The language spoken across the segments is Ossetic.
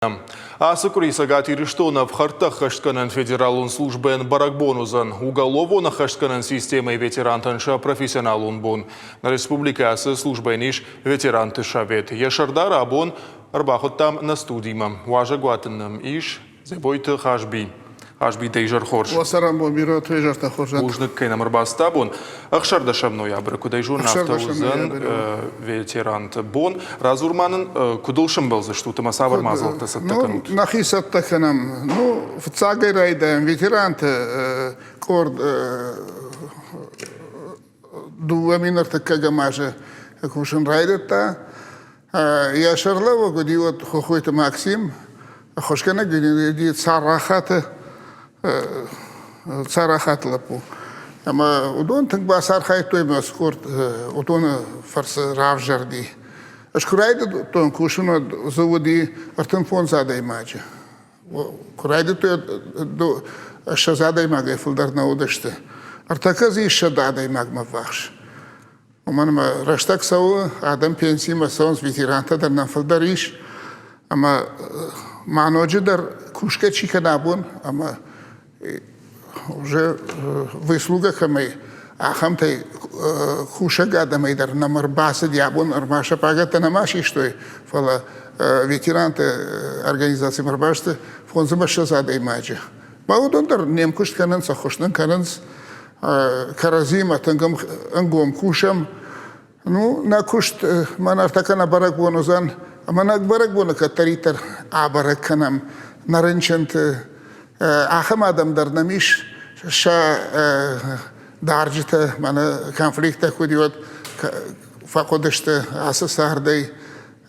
Ацы къуыри Цӕгат Ирыстоны ӕфхӕрдтӕ ӕххӕстгӕнӕн федералон службӕйӕн бӕрӕгбон уыдзӕн уголовон ӕххӕстгӕнӕн системӕйы ветерантӕн сӕ профессионалон бон. Нӕ республикӕйы ацы службӕйӕн ис ветеранты совет. Йӕ сӕрдар абон ӕрбахуыдтам нӕ студимӕ. Уазӕгуаты нӕм ис Дзебойты Хазби. Хазби, дӕ изӕр хорз. Уӕ цӕрӕнбон бирӕ изӕртӕ хорз. Бузныг, кӕй нӕм ӕрбацыд абон. 16 ноябры, куыд ӕй зонын, афтӕ уыдзӕн ветеранты бон. Радзур ма нын, куыд ыл сӕмбӕлдзыстут ӕмӕ цавӕр мадзӕлттӕ цӕттӕ кӕнут? Нӕхи цӕттӕ кӕнӕм. Ну, фыццагӕй райдайӕм ветеранты къорд 2003 азы кусын райдыдта. Йӕ сӕргълӕууӕг уыди уӕд Хохойты Максим, ӕххуысгӕнӕг уыди Царахаты Царахаты лӕппу. Ӕмӕ уыдон тынг бацархайдтой ӕмӕ спорт уыдоны фӕрцы равзӕрди. Ӕз куы райдыдтон кусын, уӕд дзы уыди 35 адӕймаджы. Куы райдыдтой, 20 адӕймагӕй фылдӕр нӕ уыдысты. Ӕртӕккӕ дзы ис 100 адӕймагмӕ ввахс. Уымӕн ӕмӕ рӕстӕг цӕуы, адӕм пенсимӕ цӕуынц, ветерантӕ дӕр нӕм фылдӕр ис. Ӕмӕ ма ноджыдӕр кусгӕ чи кӕны абон ӕмӕ уже выслуга кӕмӕй, ахӕмтӕй кусӕг адӕмӕй дӕр нӕм ӕрбацыди абон ӕрмӕст сӕ пъагӕттӕ нӕма систой, фӕлӕ ветеранты организацимӕ ӕрбасты 25 адӕймаджы. Ма уыдон дӕр не мкуыст кӕнынц, ӕххуыс нын кӕнынц, кӕрӕдзимӕ тынг ӕнгом кусӕм. Ну, нӕ куыст мӕн ӕртӕккӕ нӕ бӕрӕгбон уыдзӕн, ӕмӕ нӕ бӕрӕгбоны кӕддӕриддӕр абӕрӕг кӕнӕм нӕ рынчынты. Ахӕм адӕм дӕр нӕм ис, сӕ дарджытӕ, мӕнӕ конфликттӕ куыд уӕд фӕхъуыдысты ацы цардӕй.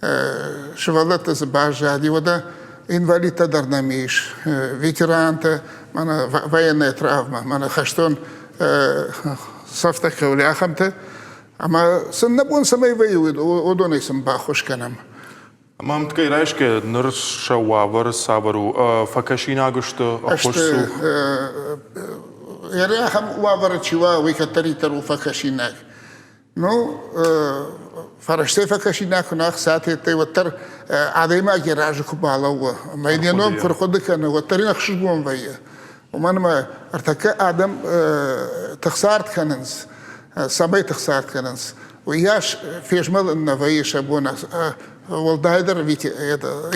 Сывӕллӕттӕ дзы баззади, уӕдӕ инвалидтӕ дӕр нӕм ис, ветерантӕ, мӕнӕ военная травма, мӕнӕ хӕстон цӕфтӕ кӕуыл ахӕмтӕ. Ӕмӕ сын нӕ бон цӕмӕй вӕййы, уыдонӕй сын баххуыс кӕнӕм. Ӕмӕ ӕмткӕй райсгӕ ныр сӕ уавӕр цавӕр у? Фӕкӕсинаг сты, ӕххуысцух? Ахӕм уавӕры чи уа, уый кӕддӕриддӕр у фӕкӕсинаг. Ну, фӕрӕзтӕй фӕкӕсинаг куы нӕ ӕхцатӕ, уӕддӕр адӕймаг йӕ разы куы балӕууы ӕмӕ йын йӕ ном куы рхъуыды кӕны, уӕддӕр ын ӕхсызгон вӕййы. Уымӕн ӕмӕ ӕртӕккӕ адӕм тыхцард кӕнынц, цӕмӕй тыхцард кӕнынц, уыйас фезмӕлын нӕ вӕййы сӕ бон, уӕлдайдӕр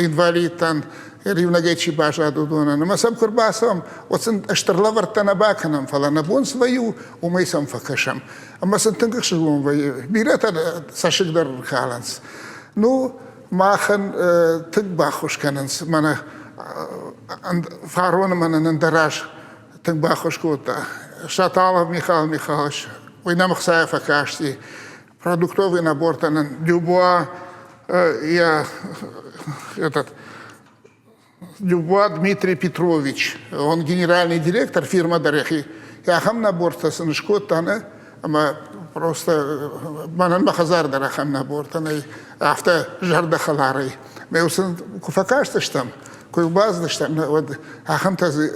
инвалидтӕн, иунӕгӕй чи баззад, уыдонӕн. Ӕмӕ сӕм куы рбацӕуӕм, уӕд сын стыр лӕвӕрттӕ нӕ бакӕнӕм, фӕлӕ нӕ бон цы вӕййы, уымӕй сӕм фӕкӕсӕм. Ӕмӕ сын тынг ӕхсызгон вӕййы. Бирӕтӕ цӕссыг дӕр ркалынц. Ну, махӕн тынг баххуыс кӕнынц. Мӕнӕ фароны мӕнӕн ӕндӕр аз тынг баххуыс кодта. Шаталов Михаил Михайлович, уый нӕм ӕхцайӕ фӕкасти. Продуктовый набортӕ нын Дюбуа я этот Дюбуа Дмитрий Петрович, он генеральный директор фирмӕ дӕр йӕхи ахӕм набортӕ сын скодта, нӕ, ӕмӕ просто мӕнӕн мӕ хӕдзар дӕр ахӕм набортӕ нӕй, афтӕ зӕрдӕхӕларӕй. Мӕ сын куы фӕкастыстӕм, куы бацыдыстӕм, уӕд ахӕмтӕ дзы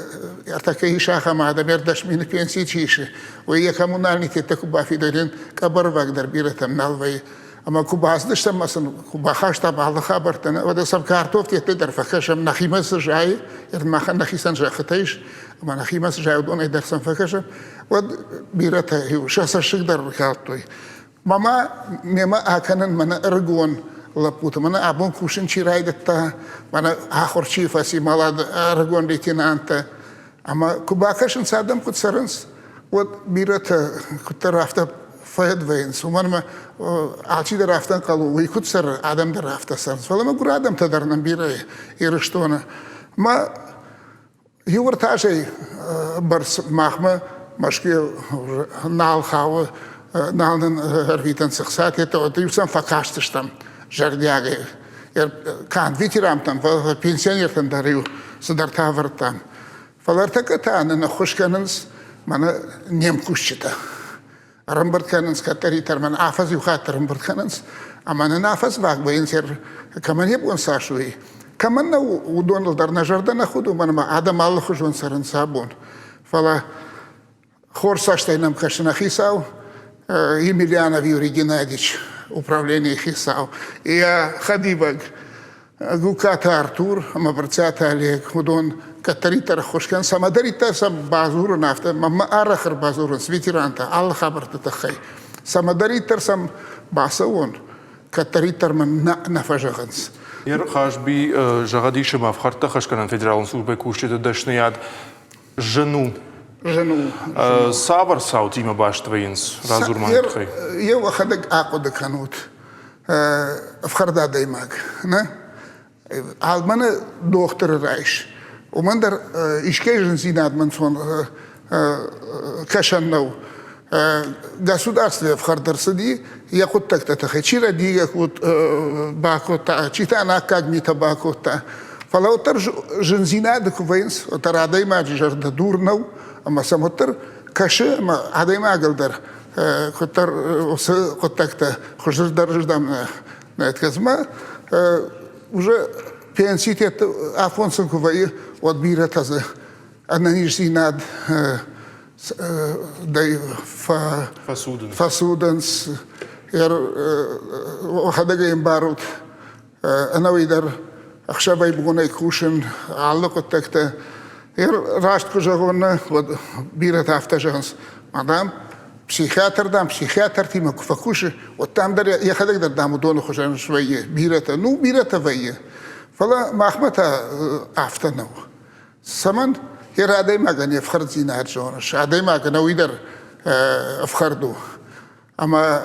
ӕртӕккӕ ис ахӕм адӕм, 10 000 пенси чи исы, уый йӕ коммунальный куы бафидой, къӕбӕрваг дӕр бирӕтӕм нал вӕййы. Ӕмӕ куы бацыдыстӕм ӕмӕ сын куы бахастам алы хабӕрттӕ, уӕдӕ сӕм картофтӕ дӕр фӕкӕсӕм, нӕхимӕ цы зайы, махӕн нӕхицӕн зӕххытӕ ис, ӕмӕ нӕхимӕ цы зайы, уыдонӕй дӕр сӕм фӕкӕсӕм, уӕд бирӕтӕ сӕ цӕссыг дӕр ркалдтой. Мама мемӕ акӕнын мӕнӕ ӕрыгон лӕппуты, мӕнӕ абон кусын чи райдыдта, мӕнӕ ахуыр чи фӕци, мӕлӕд ӕрыгон лейтенанттӕ. Ӕмӕ куы бакӕсынц адӕм куыд цӕрынц, уӕд бирӕтӕ куыддӕр афтӕ фӕд вӕййынц, уымӕн ӕмӕ алчидӕр афтӕ ӕнхъӕл у, уый куыд цӕры, адӕм дӕр афтӕ цӕрынц. Фӕлӕ мӕгуыр адӕмтӕ дӕр нӕм бирӕ Ирыстоны. Мӕ иу ӕртӕ бӕрц махмӕ Мӕскуыйы нал хауы, нал нын ӕрвитынц ӕхцатӕ, уӕд-иу сӕм фӕкастыстӕм зӕрдиагӕй. Канд ветерантӕн, фӕлӕ пенсионертӕн дӕр-иу цыдӕртӕ ӕвӕрдтам. Фӕлӕ ӕртӕккӕ та нын ӕххуыс кӕнынц мӕнӕ не мкусджытӕ. Ӕрӕмбырд кӕнынц кӕддӕриддӕр мӕнӕ афӕдз иу хатт ӕрӕмбырд кӕнынц, ӕмӕ нын афӕдзваг вӕййынц кӕмӕн йӕ бон цас уый. Кӕмӕн нӕ уыдоныл дӕр нӕ зӕрдӕ нӕ худы, уымӕн ӕмӕ адӕм алыхуызон цӕрынц абон. Фӕлӕ хорз цӕстӕй нӕм кӕсы нӕ хицау, Емельянов Юрий Геннадьевич, управленийы хицау, йӕ хӕдивӕг. Гукаты Артур ӕмӕ Брытъиаты Олег, уыдон кӕддӕриддӕр ӕххуыс кӕнынц, цӕмӕдӕриддӕр сӕм бадзурын, афтӕ мӕнмӕ арӕх ӕрбадзурынц ветерантӕ алы хабӕртты тыххӕй. Цӕмӕдӕриддӕр сӕм бацӕуон, кӕддӕриддӕр мын нӕ нӕ фӕзӕгъынц. Ер Хазби зӕгъӕд ис ӕмӕ ӕфхӕрдтӕ хӕсгӕнӕн федералон службӕйы кусджыты дӕсныйад зын у. Зын у. Цавӕр цаутимӕ баст вӕййынц радзур-ма тыххӕй? Йе уӕхӕдӕг ахъуыды кӕнут, ӕфхӕрд адӕймаг, нӕ? Алманы дохтыры райс. Уымӕн дӕр искӕй зындзинадмӕ ӕнцон кӕсӕн нӕу. Государстве ӕфхӕрд ӕрцыди йӕ хъуыддӕгты тыххӕй. Чи рӕдийгӕ бакодта, чи та ӕнаккаг митӕ бакодта. Фӕлӕ уӕддӕр зындзинады куы вӕййынц, уӕддӕр адӕймаджы зӕрдӕ дур нӕу, ӕмӕ сӕм уӕддӕр кӕсы, ӕмӕ адӕймагыл дӕр куыддӕр уыцы хъуыддӕгтӕ хуыздӕрырдӕм нӕ кӕсмӕ уже пенситӕ афон сын куы вӕййы, уӕд бирӕтӕ дзы ӕнӕниздзинад фӕцудынц. Уӕхӕдӕг ӕй ӕмбарут, ӕнӕуи дӕр ӕхсӕвӕй-бонӕй кусын, алы хъуыддӕгтӕ. Раст куы зӕгъон, нӕ, уӕд бирӕтӕ афтӕ зӕгъынц, мадам, психиатр, дам, психиатртимӕ куы фӕкусы, уӕд дам дӕр йӕхӕдӕг дӕр, дам, уыдоны хуызӕн свӕййы. Бирӕтӕ, ну, бирӕтӕ вӕййы. Фӕлӕ махмӕ та афтӕ нӕу. Цӕмӕн? Йе адӕймагӕн йе фхӕрддзинад зоныс. Адӕймагӕн уый дӕр ӕфхӕрд у. Ӕмӕ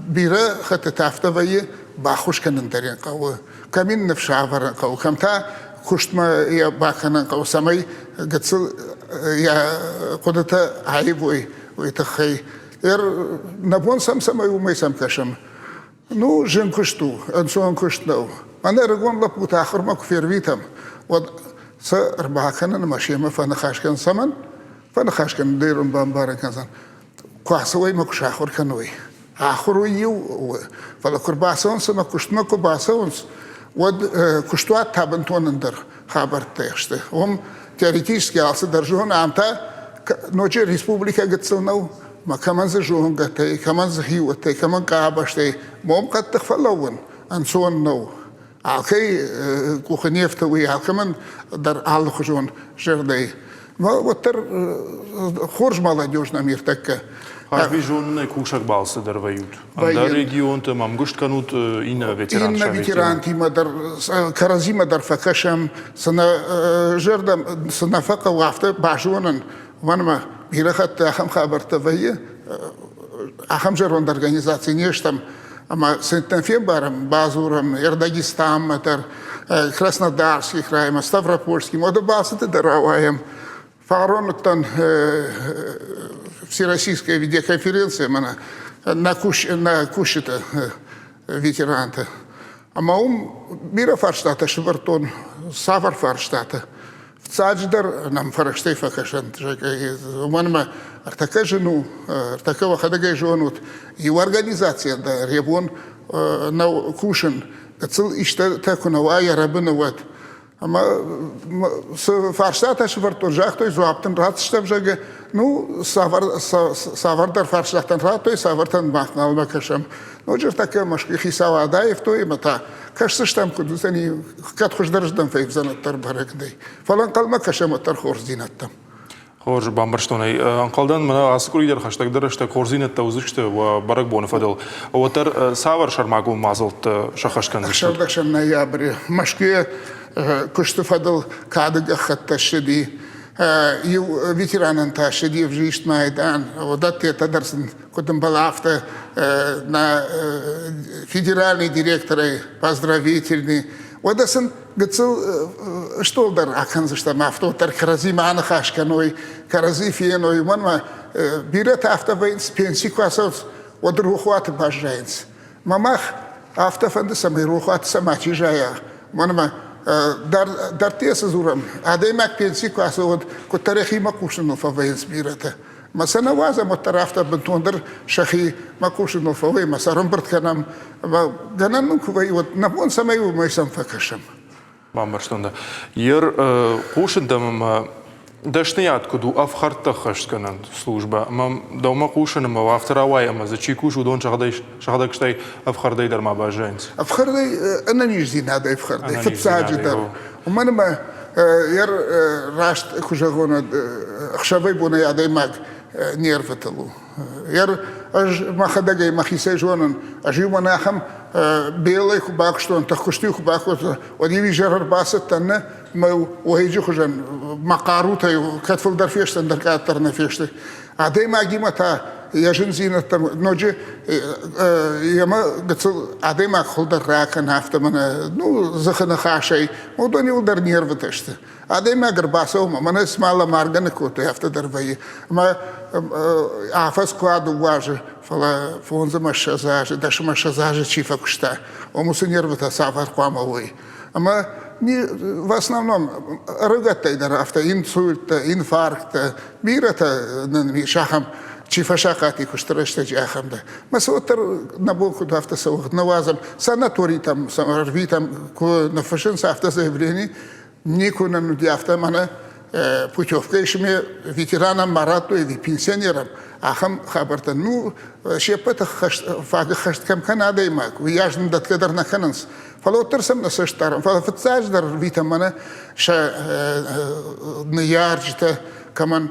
бирӕ хӕттыты афтӕ вӕййы, баххуыс кӕнын дӕр йын хъӕуы, кӕм йын ныфс ӕвӕрын хъӕуы, кӕм та куыстмӕ йӕ бакӕнын хъӕуы, цӕмӕй гыццыл йӕ хъуыдытӕ аивой, уый тыххӕй. Нӕ бон сӕм цӕмӕй уымӕй сӕм кӕсӕм. Ну, зын куыст у, ӕнцон куыст нӕу. Мӕнӕ ӕрыгон лӕппутӕ ахуырмӕ куы фервитӕм, уӕд сӕ ӕрбакӕнын ӕмӕ семӕ фӕныхас кӕнын. Цӕмӕн? Фӕныхас кӕнын дӕр ын бамбарын кӕндзӕн. Куы ацӕуой ӕмӕ куы сахуыр кӕной. Ахуыр уый иу у, фӕлӕ куы рбацӕуынц ӕмӕ куыстмӕ куы бацӕуынц, уӕд куыстуат та бынтон ӕндӕр хабӕрттӕ сты. Уым теоретически алцыдӕр зоны, ам та ноджы республикӕ гыццыл нӕу, ма кӕмӕн дзы зонгӕтӕй, кӕмӕн дзы хиуӕттӕй, кӕмӕн къабӕзтӕй мом хъӕддых фӕлӕууын ӕнцон нӕу. Алкӕй къухы не фты уый, алкӕмӕн дӕр алыхуызон зӕрдӕйы. Уӕддӕр хорз молодежь нӕм ӕртӕккӕ. Хазби зонынӕй кусӕг балцы дӕр вӕййут. Ӕндӕр регионтӕм ӕмгуыст кӕнут иннӕ ветеранты Иннӕ ветерантимӕ дӕр кӕрӕдзимӕ дӕр фӕкӕсӕм, цы нӕ зӕрдӕ, цы нӕ фӕхъӕуы, афтӕ базонын. Уымӕн ӕмӕ бирӕ хатт ахӕм хабӕрттӕ вӕййы, ахӕм зӕронд организаци не стӕм, ӕмӕ сын фембарӕм, бадзурӕм Дагестанмӕ дӕр, Краснодарский краймӕ, Ставропольскимӕ, уӕдӕ балцыты дӕр рауайӕм. Фарон уыдтӕн Всероссийская видеоконференция мӕнӕ нӕ кусджыты ветеранты. Ӕмӕ уым бирӕ фарстатӕ сӕвӕрдтон, цавӕр фарстатӕ. Фыццаджыдӕр нӕм фӕрӕзтӕй фӕкӕсӕнт, уымӕн ӕмӕ ӕртӕккӕ зын у, ӕртӕккӕ уӕхӕдӕгӕй зонут, иу организацийӕн дӕр йӕ бон нӕу кусын, гыццыл истытӕ куы нӕ уа йӕ рӕбыны, уӕд. Ӕмӕ цы фарстатӕ сӕвӕрдтон, загътой, дзуапп дын ратдзыстӕм, зӕгъгӕ, ну, цавӕрдӕр фарстатӕн радтой, цавӕртӕн мах налмӕ кӕсӕм. Ноджы ӕртӕккӕ Мӕскуыйы хицауад аивтой ӕмӕ та кӕсдзыстӕм, куыд уыдзӕни, кӕд хуыздӕрыздӕм фӕивдзӕн, уӕддӕр бӕрӕг нӕй. Фӕлӕ ӕнхъӕлмӕ кӕсӕм уӕддӕр хорздзинӕдтӕм. Хорз, бамбӕрстон ӕй. Ӕнхъӕлдӕн, мӕнӕ ацы къуыри дӕр хӕстӕгдӕр рӕстӕг хорздзинӕдтӕ уыдзысты уӕ бӕрӕгбоны фӕдыл. Уӕддӕр цавӕр сӕрмагонд мадзӕлттӕ сӕххӕст кӕндзыстут? Ӕхсӕрдӕсӕм ноябры Мӕскуыйы куысты фӕдыл кады гӕххӕттӕ ссыди. Иу ветеранӕн та ссыди ӕвзист майдан. Уыдӕттӕ дӕр сын куыд ӕмбӕлы, афтӕ нӕ федеральный директорӕй поздравительный. Уӕдӕ сын гыццыл стол дӕр акӕндзыстӕм, афтӕ уӕддӕр кӕрӕдзимӕ аныхас кӕной, кӕрӕдзи феной. Уымӕн ӕмӕ бирӕтӕ афтӕ вӕййынц, пенси куы ацӕуынц, уӕд рохуаты баззайынц. Мӕ мах афтӕ фӕнды, цӕмӕй рохуаты сӕ мачи зайа. Уымӕн ӕмӕ дӕрдты цы дзурӕм, адӕймаг пенси куы ацӕуы, уӕд куыддӕр йӕхимӕ хъусыныл фӕвӕййынц бирӕтӕ. Мӕ сӕ нӕ уадзӕм, уӕддӕр афтӕ бынтондӕр сӕхи мӕ хъусыныл фӕуой, мӕ сӕ ӕрӕмбырд кӕнӕм. Ӕмӕ гӕнӕн нын куы вӕййы, уӕд нӕ бон цӕмӕй уымӕй сӕм фӕкӕсӕм. Бамбӕрстон дӕ. Ер хъусын дӕм ӕмӕ Дӕсныйад куыд у ӕфхӕрдтӕ ӕххӕстгӕнӕн службӕ? Ӕмӕ дӕумӕ хъусын ӕмӕ афтӕ рауайы, ӕмӕ дзы чи кусы, уыдон сӕхӕдӕг стӕй ӕфхӕрдӕй дӕр ма баззайынц. Ӕфхӕрдӕй, ӕнӕниздзинадӕй ӕфхӕрдӕй, фыццаджыдӕр. Уымӕн ӕмӕ раст куы зӕгъон, ӕхсӕвӕй-бонӕй адӕймаг нервытыл у. Ӕз мӕхӕдӕгӕй мӕхицӕй зонын, ӕз-иу мӕнӕ ахӕм белӕй куы бакуыстон, тыхкуысты-иу куы бакодтон, уӕд-иу изӕр ӕрбацыдтӕн, нӕ, мӕ уӕйыджы хуызӕн мӕ хъарутӕй кӕд фылдӕр фесты, ӕндӕр къаддӕр нӕ фесты. Адӕймагимӕ та йӕ зындзинӕдтӕм ноджы йемӕ гыццыл адӕймаг хуылдӕр ракӕны, афтӕ мӕнӕ ну, дзыхы ныхасӕй, уыдон иуылдӕр нервытӕ сты. Адӕймаг ӕрбацӕуы ӕмӕ мӕнӕ цыма лӕмаргӕ ныккодтой, афтӕ дӕр вӕййы. Ӕмӕ афӕдз куы адыууӕ азы, фӕлӕ фондз ӕмӕ 20 азы, 10 ӕмӕ 20 азы чи фӕкуыста, уым уыцы нервытӕ цавӕр хъуамӕ уой. Ӕмӕ в основном ӕрыгӕттӕй дӕр афтӕ инсульттӕ, инфаркттӕ, бирӕтӕ нын ис ахӕм, чи фӕсахъат и куысты рӕстӕджы ахӕм дӕр. Мӕ цы уӕддӕр нӕ бон куыд афтӕ цӕуы, нӕ уадзӕм санаторитӕм, ӕрвитӕм, куы ныффыссынц афтӕ заявлени, никуы нын уыди афтӕ мӕнӕ путевкӕ исме ветеранӕн ма радтой ӕви пенсионерӕн, ахӕм хабӕрттӕ. Ну, се ппӕты фаг ӕххӕст кӕм кӕны адӕймаг, уыйас нын дӕтгӕ дӕр нӕ кӕнынц. Фӕлӕ уӕддӕр сӕм нӕ цӕст дарӕм. Фӕлӕ фыццаджыдӕр ӕрвитӕм мӕнӕ сӕ ныййарджытӕ кӕмӕн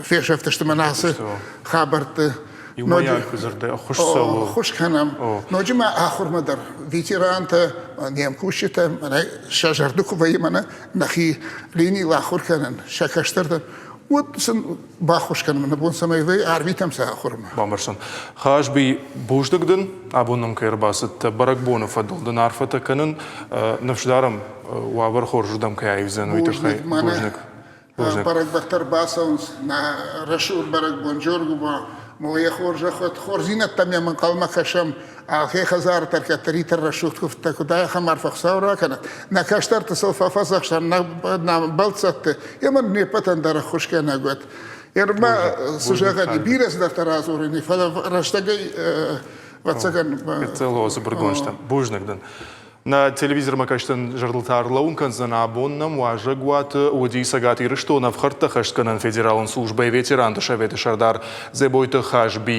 фесӕфтысты мӕнӕ ацы хабӕртты. Иумӕйаг дзырдӕй ӕххуыс цӕуы. Ӕххуыс кӕнӕм. Ноджы ма ахуырмӕ дӕр ветерантӕ, не мкусджытӕ, мӕнӕ сӕ зӕрды куы вӕййы мӕнӕ нӕхи линийыл ахуыр кӕнын сӕ кӕстӕртӕн, уӕд сын баххуыс кӕнын нӕ бон цӕмӕй вӕййы, арвитӕм сӕ ахуырмӕ. Бамбӕрстон. Хазби, бузныг дын, абон нӕм кӕй ӕрбацыдтӕ, бӕрӕгбоны фӕдыл дын арфӕтӕ кӕнын. Ныфс дарӕм, уавӕр хорзырдӕм кӕй аивдзӕн, уый тыххӕй. Бузныг. Бӕрӕгбӕттӕ ӕрбацӕуынц нӕ рӕсугъд бӕрӕгбон Джоргуба, Мойы хорзӕх уӕд, хорздзинӕдтӕм йӕм ӕнхъӕлмӕ кӕсӕм, алкӕй хӕдзары дӕр кӕддӕриддӕр рӕсугъд куывдтӕ куыд ахӕм арфӕ Хуыцау ракӕнӕд. Нӕ кӕстӕрты сыл фӕфӕдзӕхсӕм, нӕ бӕлццӕтты, емӕ не ппӕтӕн дӕр ӕххуысгӕнӕг уӕд. Ӕрмӕ цы зӕгъӕн, бирӕ цыдӕртӕ радзурын, фӕлӕ рӕстӕгӕй ӕвӕццӕгӕн. Гыццыл цыбыргонд Бузныг дын. Нӕ телевизормӕ кӕсджытӕн зӕрдыл та ӕрлӕууын кӕндзӕн, абон нӕм уазӕгуаты уыди Цӕгат Ирыстоны ӕфхӕрдтӕ хӕстгӕнӕн федералон службӕйы ветеранты советы сӕрдар Дзебойты Хазби.